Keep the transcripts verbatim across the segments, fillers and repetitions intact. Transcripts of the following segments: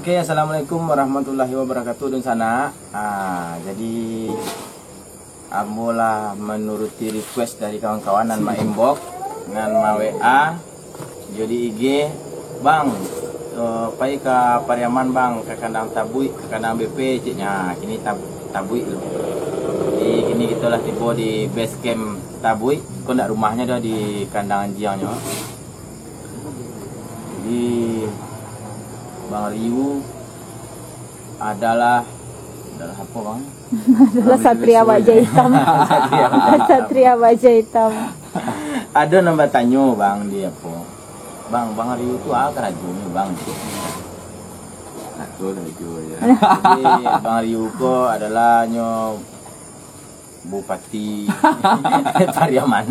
Oke, assalamualaikum warahmatullahi wabarakatuh, dunsanak. Ah, jadi, ambo lah manuruti request dari kawan-kawan nan ma-inbox, nan ma-W A, jo di I G, "Bang, eh, pai ka Pariaman, Bang, ka kandang tabuik, ka kandang B P," ceknyo. Kini tab-, tabuik tu. Jadi, kini kito lah tibo di base camp tabuik. Ko ndak rumahnyo doh di kandang anjiangnyo. Jadi, Bang Ryu adalah, adalah apo, Bang? Adalah satria baja hitam. Satria baja hitam. Satria baja hitam. Ado nan batanyo, Bang, di apo? "Bang, Bang Ryu tu a karajonyo, Bang?" Aku karajo, ya. Jadi, Bang Ryu ko adalah nyo Bupati Pariaman.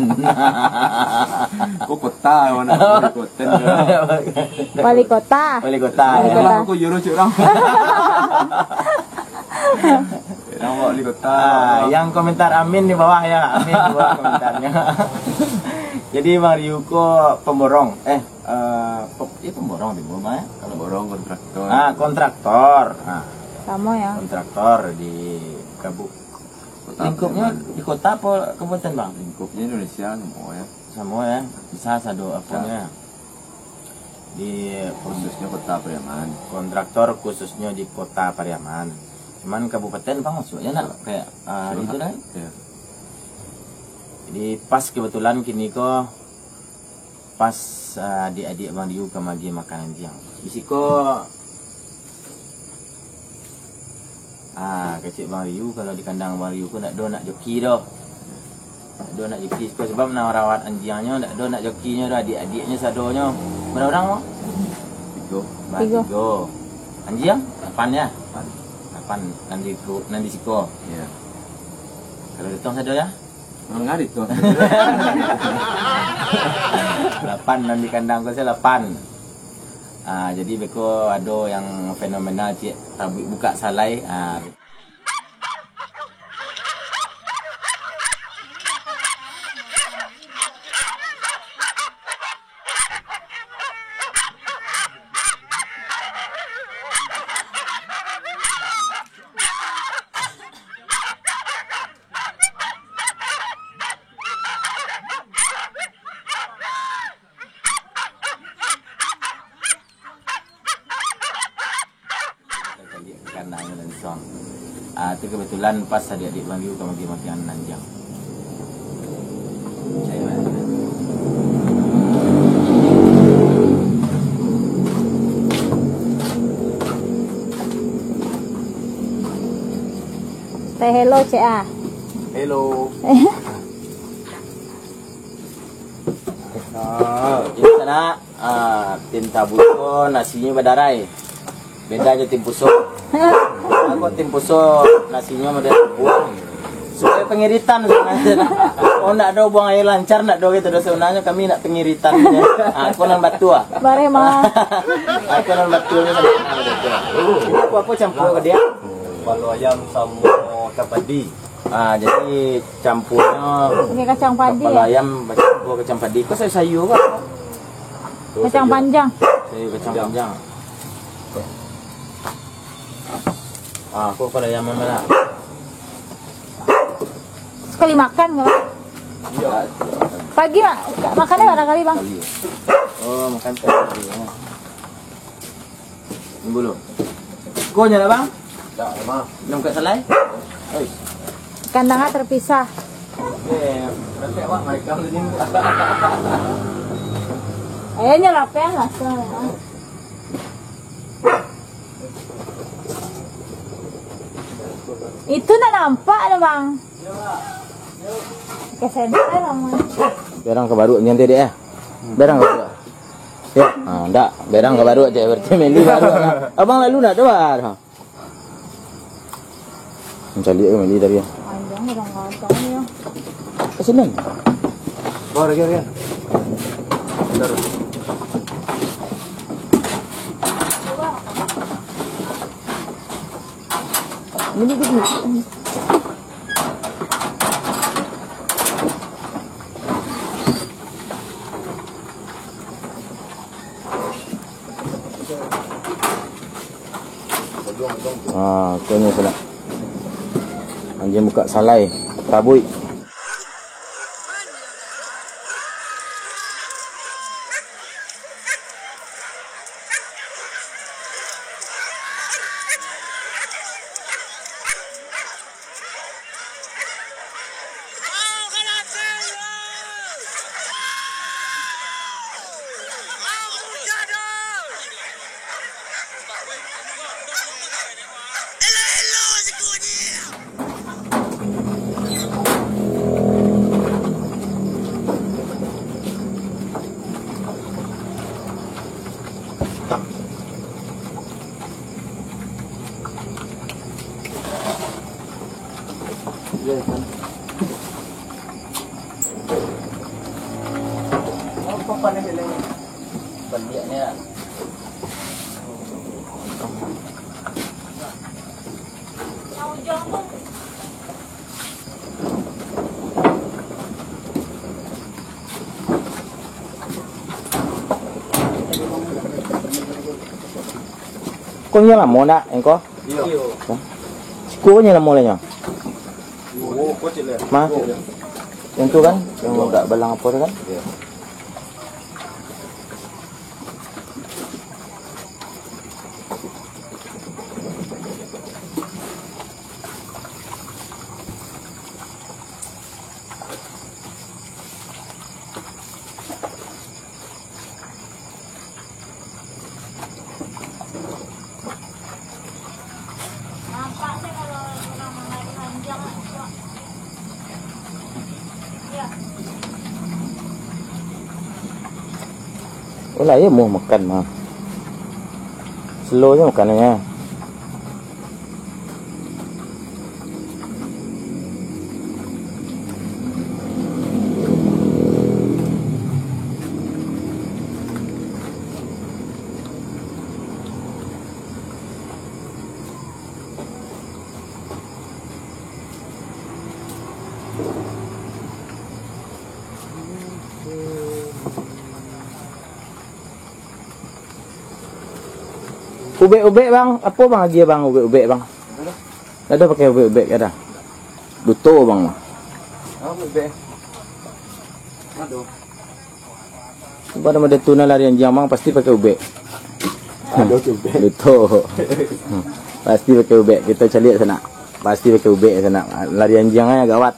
Ko kota, mana? Wali kota. Wali kota. Wali kota. Wali kota. Ko Euro cik urang. Urang wali kota. Ah, yang komentar amin di bawah ya. Amin di bawah komentarnya. Jadi Bang Ryu ko pemborong. Eh, eh, pe-, iya pemborong di bawah ya. Kalau pemborong kontraktor. Ah, kontraktor. Ah. Samo ya. Kontraktor di Kabu-, Kota Lingkupnyo Pariaman. Di kota apo kabupaten, Bang? Lingkupnyo Indonesia samo, ya. Samo, ya. Bisa sado aponyo, ya. Di khususnyo Kota Pariaman. Kontraktor khususnyo di Kota Pariaman. Cuman kabupaten, Bang, masuaknyo nak kayak, ah, itu dah. Iya. Jadi pas kebetulan kini ko Pas, ah, adiak-adiak Bang Ryu ka magi makan anjiang. Di siko, ah, kecek Bang Ryu, kalau di kandang Bang Ryu ko ndak ado nak joki doh. Ndak ado nak joki siko, sebab nan rawat anjiangnyo ndak ado nak jokinyo doh, adiak-adiaknyo sadonyo. Bara urang, Bang? Tigo. Bah, tigo. Tigo. Anjiang? Lapan, ya? Lapan. Lapan, nan di ku-, nan di siko. Iya. Kalau dituang sado, ya? Mangari tu. Lapan, nan di kandang ko se lapan. Ah, jadi beko ado yang fenomenal, ciek, tabuik buka salai. Ah. Kandang langsung. Ah, tu kebetulan pas adiak-adiak Bang Ryu ka magi-magi anjiang. Say hello, Cek, ah. Hello. Ah, di sana, ah, tim tabuik ko nasinyo badarai. Beda jo tim puso. Aku tim puso nasinyo model buah. Supayo pangiritan sabananyo. Oh, ndak ado buang aia lancar, ndak ado gitu. Sabananyo kami nak pangiritan. Ah, aku nan batua. Bareh mah. Aku nan batua ni sama. Ini apa-apa campur ke dia? Kepala ayam sama ikan padi. Ah, jadi campurnyo. Pakai kacang padi, kepala ya? Ayam bacampur kacang padi. Kok sayur-sayur kok? Kacang panjang. Sayur kacang panjang. Ah, kok kepala ayam mana? Sekali makan, kan? Iya. Pagi mak-, makannya berapa kali, Bang? Sekali. Oh, makan sekali, ya. Bulu. Ko nyo lah, Bang? Tak, Bang. Belum kat salai? Oi. Kandangnya terpisah. Eh, berarti awak mereka macam ni. Akhirnya lapeh lah, so. Itu nak nampak lah, Bang. Ke center lah, Bang. Berang ke baru nyantai dia, eh? Berang ke baru. Ya, ha, ndak. Berang ka baruak je, berarti Meli baruak lah. Abang lalu ndak doh, ha. Mancaliak ke Meli tadi, ha? Panjang, kadang-kadang, ya. Ka sini. Oh, lagi, lagi. Bentar. Meli dulu. Ah, tu nyo salah. Anjiang buka salai, tabuik. Ko nyo lamo ndak, engko? Iyo. Siko ko nyo lamo lai nyo? Oh, ko cek lai. Ma? Yang tu kan, yang agak balang apo tu kan? Iyo. Ulah iyo mau makan mah. Slow je makanannyo. Ubek-ubek, Bang. Apo Bang agiah, Bang, ubek-ubek, Bang? Ado pakai ubek-ubek, ado? Duto, Bang, mah. Ubek. Ado. Pada model tu nah lari anjiang, Bang, pasti pakai ubek. Ado tu ubek. Duto. Pasti pakai ubek. Kito caliak sanak. Pasti pakai ubek sanak. Lari anjiang aja gawat.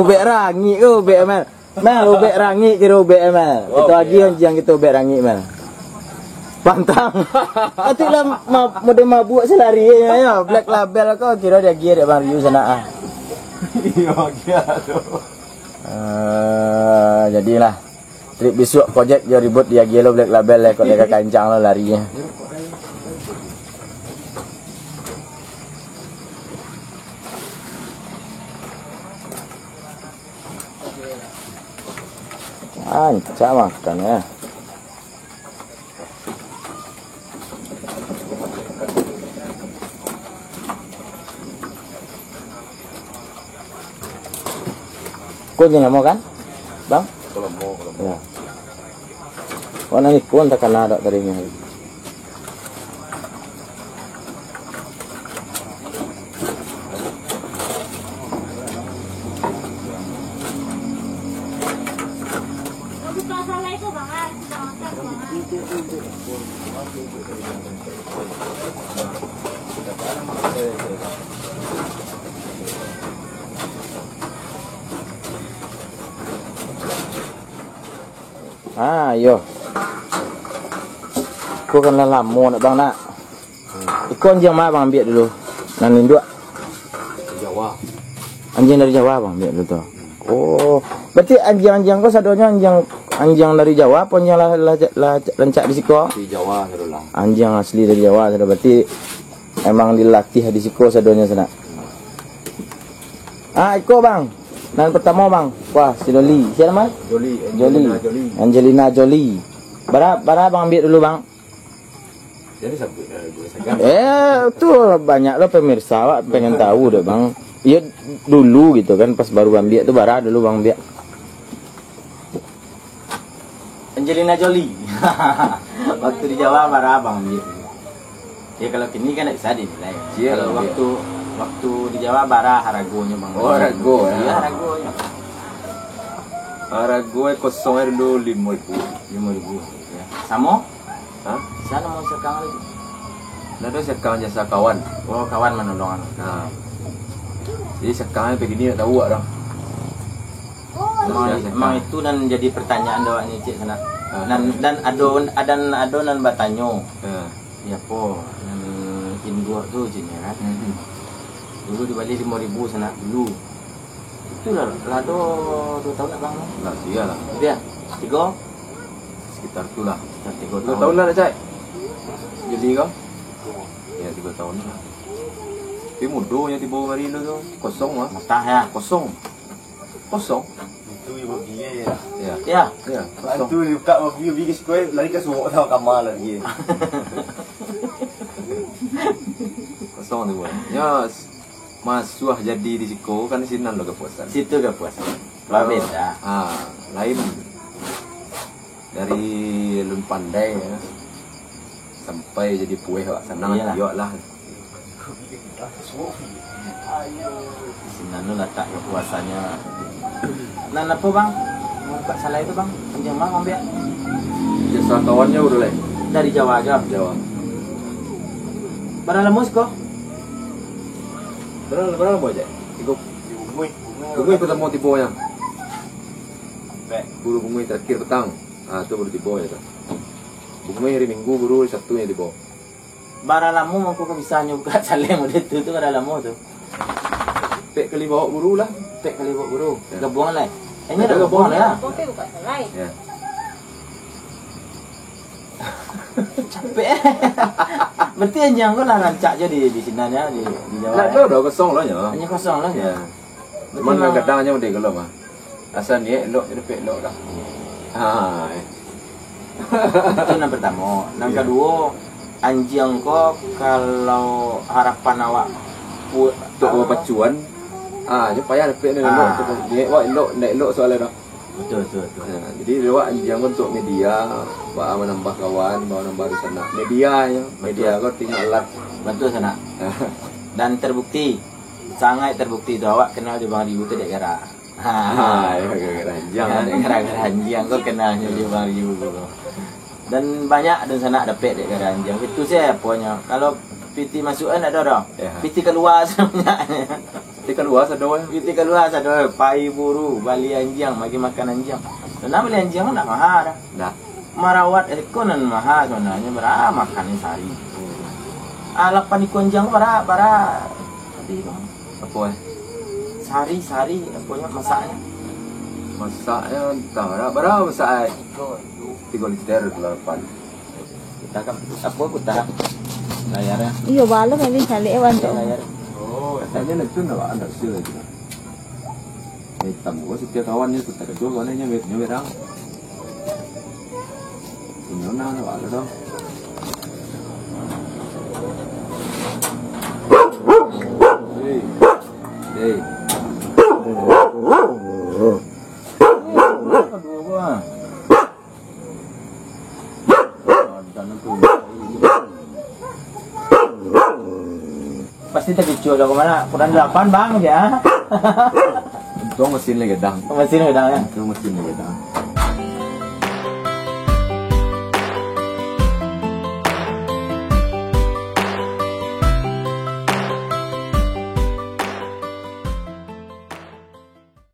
Ubek rangik ko ubek, Mel. Mel, ubek rangik kiro ubek, Mel. Kito agiah anjiang kito ubek rangik, Mel. Pantang. Atik lah ma-, mode mabuk se lari nyo, yo. Black Label ko kiro diagiah dek Bang Riu sanak, ah. Iyo, agiah tu. Eh, jadilah. Trip bisuak projek jo ribut diagiah lo Black Label, eh, kok deka kancang lo larinyo. Rancak makan, yo. Ko anjiang lamo kan, Bang? Ko lamo, ko lamo. Yo. Warna ni pun takana dok tadi ni. Ah, iyo. Ko kan lah lamo nak, Bang, nak. Iko anjiang ma Abang ambiak dulu? Nan induak? Jawa. Anjiang dari Jawa Abang ambiak dulu tu. Oh, berarti anjiang-anjiang ko sadonyo anjiang, anjiang dari Jawa apo anjiang lah, lah, lah rancak di siko? Di Jawa sado lah. Anjiang asli dari Jawa sado. Berarti emang dilatih di siko sadonyo sanak. Ah, iko, Bang. Nan pertamo, Bang. Wah, si Loli. Sia namo? Joli, Joli. Angelina Joli. Angelina Jolie. Bara, bara Abang ambiak dulu, Bang? Jadi sampai, eh, gue saja. Eh, tu banyak lo pemirsa awak pengen tahu deh, Bang. Iyo, dulu gitu kan, pas baru ambiak tu, bara dulu Bang ambiak? Angelina Jolie. Waktu di Jawa bara Abang ambiak? Ya, kalau kini kan ndak bisa dinilai. Iya, kalau iya. Waktu, waktu di Jawa bara haragonyo, Bang. Oh, harago, ya. Iya, haragonyo. Harago kosong aja dulu limo ribu. Limo ribu, ya. Samo? Hah? Siapa mau sekang lagi? Ndak ada sekang jasa kawan. Oh, kawan manolong. Nah. Jadi sekang aja begini ndak tahu awak dah. Emang, emang itu nan jadi pertanyaan dek awak ni, Cik, sanak. Ah. Nan, dan ado, dan ado nan batanyo. Ah. Iyo apo, nan induak tu, Cik, kan? Hmm. Dulu dibali limo ribu sanak dulu. Itu lah, lah ado duo tahun lah, Bang. Lah, sia lah. Sia? Tigo? Sekitar tu lah. Sekitar tigo tahun. Tigo tahun lah, Cak? Bali ko? Ya, tigo tahun lah. Tapi mudo nyo tibo kamari lo tu, kosong lah. Matah, ya? Kosong. Kosong. Itu ibu dia, ya. Ya. Ya. Ya, kosong. Itu buka mobil, pergi ke sekolah, lari ka surau, sama kamar lagi. Kosong tu, Bang. Ya, s-, masuah jadi di siko, kan sinan lo kapuasan. Situ kapuasan. Lah beda. Ah, lain. Dari alun pandai, ya. Sampai jadi pueh awak, sanang. Iyolah. Iyo lah. Sinan tu latak kapuasanyo. Nan apo, Bang? Buka salai tu, Bang. Anjiang Bang ambiak. Jasa kawannyo udah lai. Dari Jawa aja. Jawa. Bara lamo siko? Bara, bara lamo aja? Tigo. Bunguih pertamo tibo nyo. Bunguih terakhir petang. Ah, tu baru tibo nyo tu. Bunguih hari Minggu, baru hari Sabtu nyo tibo. Bara lamo mangko ka bisa nyo buka salai model tu, tu bara lamo tu? Pek kali bawa guru lah. Pek kali bawa guru. Ya. Gabuang lai. Eh, nyo dah gabuang lai lah. Kau pek buka salai. Ya. Capek. Berarti anjiang ko lah rancak je di, di sinan ya, di, di Jawa. Ndak ado, dah kosong lah nyo. Anjiang kosong lah nyo. Ya. Cuman kadang-kadang nyo dek kalau mah. Asa niaik elok, jadi dapek elok dah. Ha, eh. Itu nan pertamo. Nan kaduo, anjiang ko kalau harapan awak pu-, untuak bapacuan, ah, nyo payah dapek ni elok tu. Niaik awak elok, ndak elok soalnyo dah. Betul, betul, betul. Nah, jadi lewat anjiang ko untuak media, baa manambah kawan, baa manambah di sana. Media nyo, media ko artinyo alat. Betul, sanak. Dan terbukti, sangaik terbukti tu awak kenal jo Bang Ryu tu dek gara. Ha, ha, yo, gara-gara anjiang, kan? Gara-gara anjiang ko kenalnyo jo Bang Ryu ko. Dan banyak dunsanak dapek dek gara-gara anjiang. Itu se aponyo. Kalau piti masuak kan ado doh. Ya. Piti kalua sabanyak. Piti kalua sado, ya. Piti kalua sado, pai buru, bali anjiang, bagi makan anjiang. Karena bali anjiang kan ndak maha doh. Ndak. Marawat iko nan maha sabananyo, bara makan sahari. Ah, lapan iko anjiang bara, bara tadi tu. Apo, eh? Sahari, sahari, aponyo, masaknyo? Masaknyo, antah bara, bara masak, eh? Tigo liter, lapan. Kita kan, apo, kita layar, ya? Iyo, balum, Emin, caliak, eh, wan, tu. Layar. Oh, katonyo itu ndak, ndak hasil itu. Hitam gua setiap kawan ni, kita kedua kawan ni, nyo, nyo berang. Punyo nah, awak tu. Hei. Hei. Aduh, apa? Badan tu. Pasti takicuah lah ka mano. Kurang dalapan, Bang, ya. Untuang mesin lai gadang. Mesin lai gadang, ya? Untuang mesin lai gadang.